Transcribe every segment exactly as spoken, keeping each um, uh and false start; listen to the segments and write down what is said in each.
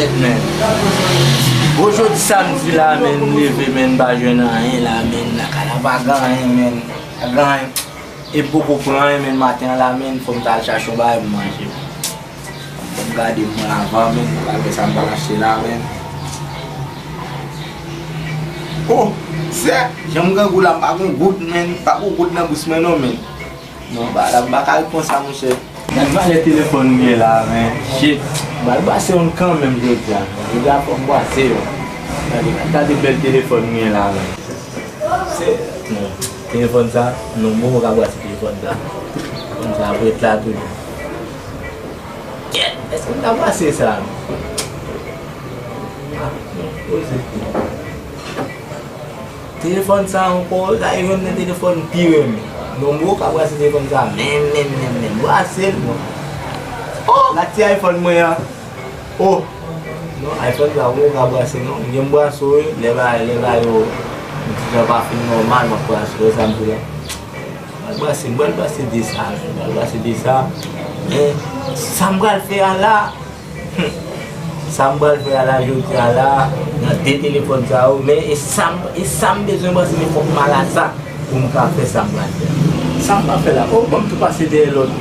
Men, gwo jodi samdi la, men, m leve, men, m pa jwenn anyen la, men, lakay la pa gen anyen, men, pa gen anyen. E m poko pran anyen, men, maten an la, men, fò m t al chache yon bagay pou m manje. Fò m gade mwen avan, men, m pral wè sa m pral achte la, men. Oh, sè, jan m grangou la, m pa gon goud, men, m pa gon goud nan bous mwen non, men. Non, ba la, m pa ka ret konsa, monchè. Gad valè telefòn m gen la, men. Shit. M pral brase youn kanmenm jodi a. Jodi a fò m brase youn. Gade, gade bèl telefòn m gen la, men. Se, non. Telefòn sa, non, m poko ka brase telefòn sa. Telefòn sa ap ret la toujou. Kèt, èske m ta brase sa? Ah, non, poze. Telefòn sa ankò, sa e youn nan telefòn m pi renmen. Non, m poko ka brase telefòn sa, menm, menm, menm, menm. Brase l, non. Oh, la ti iPhone mwen an. Oh. Non, iPhone sa, m poko ka brase, non. M gen m brase w, wi. Lè bagay, lè bagay yo, yon ti jan pa fin nòmal, m ap brase w, sa m di la. M pral brase, m pral brase de sa, m pral brase de sa. Men, sa m pral fè a la, hmm, sa m pral fè a la, jodi a la, nan de telefòn sa yo, men e sa m, e sa m bezwen brase, men fòk m al a sa pou m ka fè sa m pral fè a. Sa m pral fè la, oh, ban m tou pase dèyè lòt,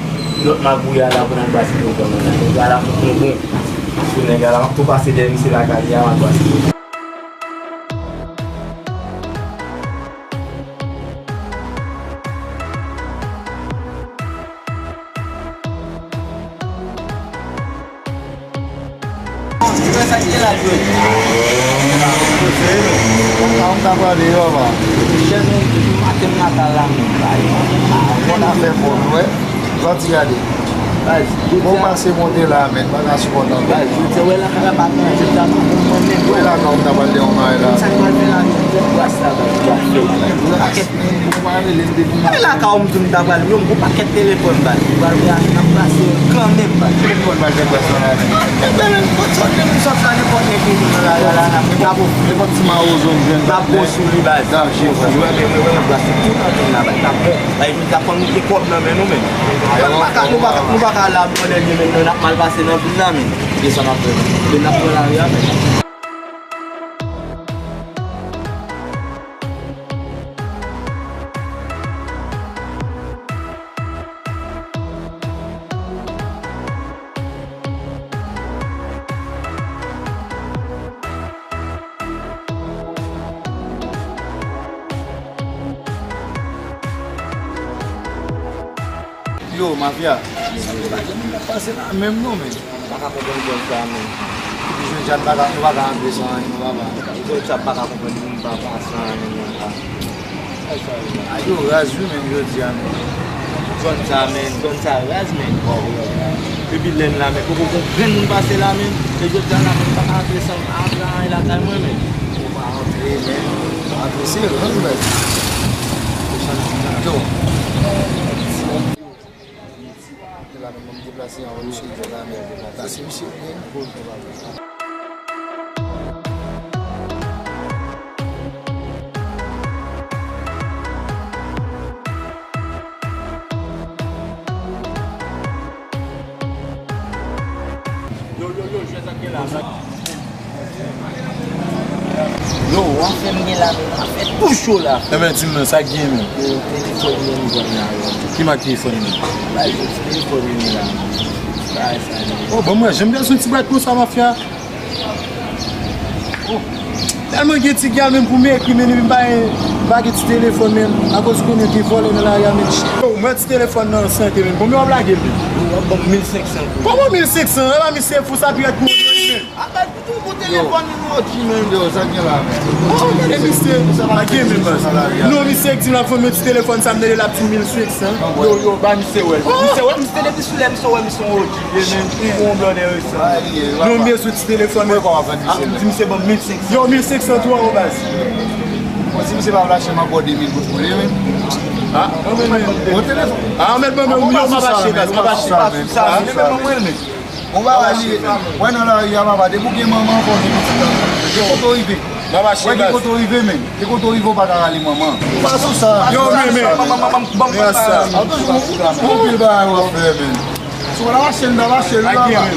lòt magouya la pou n al brase telefòn nan la. Nèg la la, m bon, bon. Sou nèg la la, m ap tou pase dèyè misye lakay li a, m al brase telefòn. Sa ki te la jwe? Sa m ta prale yo, pa. Chèn nou, depi maten m nan kay la, men. Bon afè, bon, wè. Sòti gade. Bon, pase monte la, men, pa ka sipòte ankò. Baz, jodi a, wè, lakay la pa gen anyen, jodi a, pa bon mwen menm. Wè, lakay ou ta pral de yon bagay la. Sa k pral fè la, jodi a, baz, la, baz, baz. Ou pa rele m depi maten. E lakay ou m di w m ta pral, yo, m gon pakèt telefòn, baz. M pral fè a, n ap pase yo kanmenm, baz. Telefòn, baz, fè pwès nan la, men. E, men, men, kot sòt, men, sòt la, nenpòt nèg ki nan la, la, la, n ap, n ap ofri. Nenpòt ti mawozo m jwenn, n ap bon sou li, baz. N ap bon sou li, wè, men, men, men, baz, tout antenn la, baz, n ap bon. Bay jodi a fò nou gen kòb nan men nou, men. Nou pa ka, nou pa ka, nou pa ka al abandone, men, men n ap mal pase nan vil la, men. Desann ap fè. Men n ap pran lari a, men. Yo, mafya. Sa yo pa gen moun k ap pase la menm non, men. M pa ka konprann zòn sa, men. Epi jodi a, nou pa ka, nou pa ka antre san anyen, non, papa. Zòn sa, m pa ka konprann moun pa pase anyen, non, pa. A yo raz wi menm jodi a menm. Zòn sa menm, zòn sa raz menm. Epi lè n la menm, poko gon grenn moun pase la menm. E jodi a la menm, pa ka antre san antre anyen lakay mwen menm. Ou pa antre menm. Antre se rans bèl. Yo. Mete la menm, ban m deplase anvan misye rive la, men. Pase misye byen. Yo, yo, yo, jwè sa k gen la, sa. Yo, w ap fè m gen la, men w ap fè tou cho la. Enben, di m non, sa k gen menm? Yo, telefòn mwen m jwenn la, yo. Ki mak telefòn ou? Bay jodi telefòn mwen la. Bay sa, yo. Oh, ban m wè, janm gen yon ti bwat konsa, mafya. Oh, tèlman gen ti gal menm pou m ekri, men epi m pa, m pa gen ti telefòn menm. Akoz konnen gen vòlè nan lari a, men. Yo, mwen ti telefòn nan sante menm. Konbyen w ap lage m menm? Yo, w ap ban m mil senk san goud. Kòman mil senk san? E pa misye fou sa, pirèt pou mwen menm. Gon telefòn nou O G menm. Yo, sa k gen la menm? Oh, gade misye. Pa gen menm baz. Non, misye k di m l ap vann mwen ti telefòn sa, m tande l ap di m mil senk san. Yo, yo, ba misye wè l. Misye wè misye depi sou lè misye wè misye yon O G vye menm. Yon blòdè resan. Non, m bezwen ti telefòn. Mwen kòman vann misye. M di misye ban m mil senk san. Yo, mil senk san tou an baz. Bon, si misye pa vle achte m ankò de mil goud pou li menm. Ah, mwen menm. Bon telefòn. Ah, mèt ban mwen, yo, m ap achte baz, m ap achte. Mwen menm, mwen menm. Bon bagay li ye, men. Wè nan lari a, papa, depi w gen manman, fò w gen pitit la. Gen kote w rive. Wè gen kote w rive, men. Gen kote w rive, w pa ka rale manman. Ou pa sou sa. Yo, men, men. Atann, gon pil bagay w ap fè, men. Si w pa t ap achte l, m t ap achte l la, men.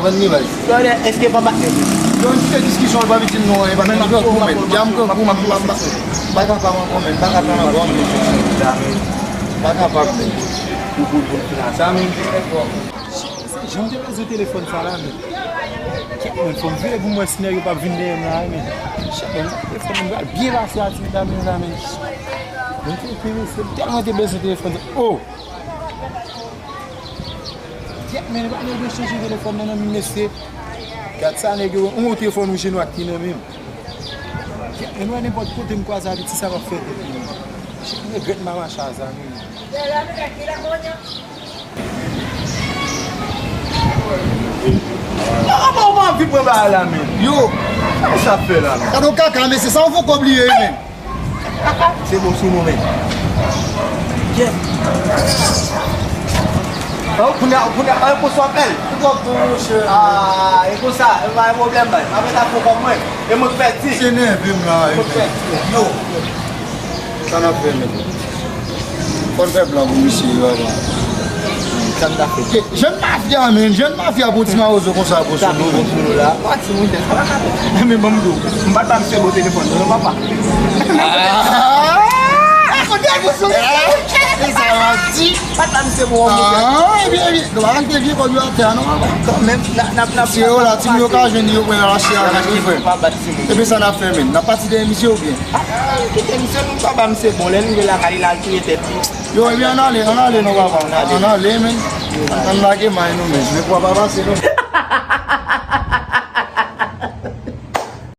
vann li, baz. Brother, èske pa patnè m? Yo, nou kite diskisyon, pa pitit nou, e pa nan gran kou, men. Djam gran kou, men. M pa kapab ankò, men. M pa kapab ankò, men. M pa kapab, men. Pou, pou, pou, pou sa, men. Jan m te bezwen telefòn sa la, men. Kèt, men, fò m vire pou m wè si nèg yo p ap vin dèyè m la, men. Shit, men, telefòn mwen pral byen pase a ti vitamin la, men. Mwen te enterese, m tèlman te bezwen telefòn sa. Oh! Kèt, men, pa nèg yo chanje telefòn nan, nan men mesye. Gad sa, nèg yo, yon telefòn wouj e nwa ki nan men m. Kèt, men, wè nenpòt kote m kwaze avèk ti sa p ap fè tèt mwen. Shit, m regrèt m pa mache a zanmi. Yo, kòman ou pa anvi pran bagay la, men? Yo, sa sa fè la, men? Gade yon kaka, mesye, sa yon fo kòb li ye, men. Se bon sou nou, men. Kèt. An, kounye a, kounye a, an, pou sa bèl. Ah, e konsa, e pa gen pwoblèm, bay. M ap mete a fo kòb mwen. E mwen k pèdi. Se nève m la, e. Mwen k pèdi. Yo. Sa n ap fè, men? Fò n fè plan pou misye yo avan. Sa n ta fè? Jèn mafya, men, jèn mafya pou ti mawozo konsa pou sou nou, men. Pati moun tèt sa pa ka fè. Men ban m di w, m pa t ba misye bon telefòn non, papa. Ah! Kote pou sou? Eh, sa w ap di? Pa t ba misye bon, bon. Ah, ebyen, ebyen, nou pa achte vye kòb yo atè a non, papa. Kanmenm, n ap, n ap, n ap. Se yo la, ti moun yo ka jwenn yo, pran yo achte avèk li, frè. Epi sa n ap fè, men? N ap pati dèyè misye oubyen? Ah, kite misye, nou pa ba misye bon. Lè l rive lakay li, l al touye tèt li. Yo, ebyen, ann ale, ann ale non, papa. Ann ale, men. Ann lage may nou, men. Men pwa pa pase, non.